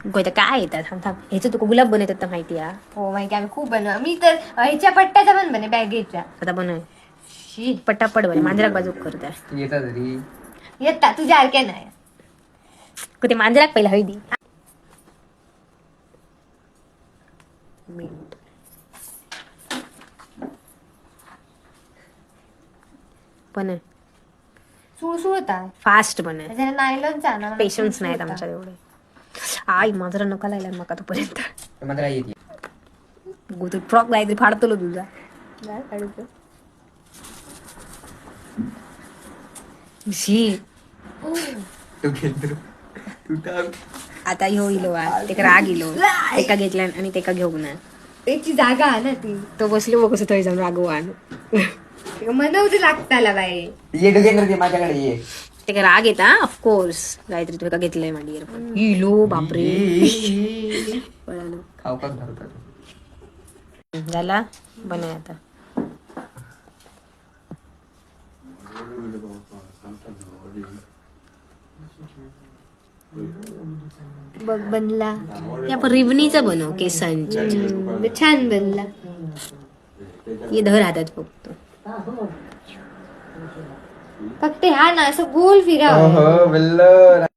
गोयता काय येतात, थांब थांब, ह्याचं तुका गुलाब बनवतात तर माहिती आहे? हो माहिती, आम्ही खूप बनव. मी तर ह्याच्या पट्ट्याचा पण बने बॅगेच्या. आता बनव. शी. पटापट बने, मांजराक बाजूक करता. येता तरी. येता तुझ्या सारख्या नाही. कुठे मांजराक पहिला हळदी मीठ. पण सुळसुळता. फास्ट बने. त्याच्या नायलॉनचा ना मला पेशन्स नाहीत सुळसुळता. आमच्या एवढे. आई, मांजरा नका लागला मका तोपर्यंत. मात्र येते. गो, तू फ्रॉक काहीतरी फाडतलो तुझा. नाही काढूचं. शी. तू घेतलं तू टाक. आता ह्यो इलो आ, तेका राग इलो, तेका घेतला आणि तेका घेऊक ना. त्याची जागा आहे ना ती. तो बसलो बघ कसं थंय जाऊन रागवान. मनवती लागताला बाई. ये डुगेंद्र, ते माझ्याकडे ये. तेका राग येता ऑफकोर्स. गायत्री, तुका घेतलंय मांडीवर पण इलो, बापरे, पळालो. खाऊ का धरतात. झाला बनाय आता. बघ बनला. हे आपण रिबनीचं बनव केसांच्या. छान बनला. हे धर हातात फक्त. फक्त ह्या ना असं गोल फिरावं. हो, बिल्लो.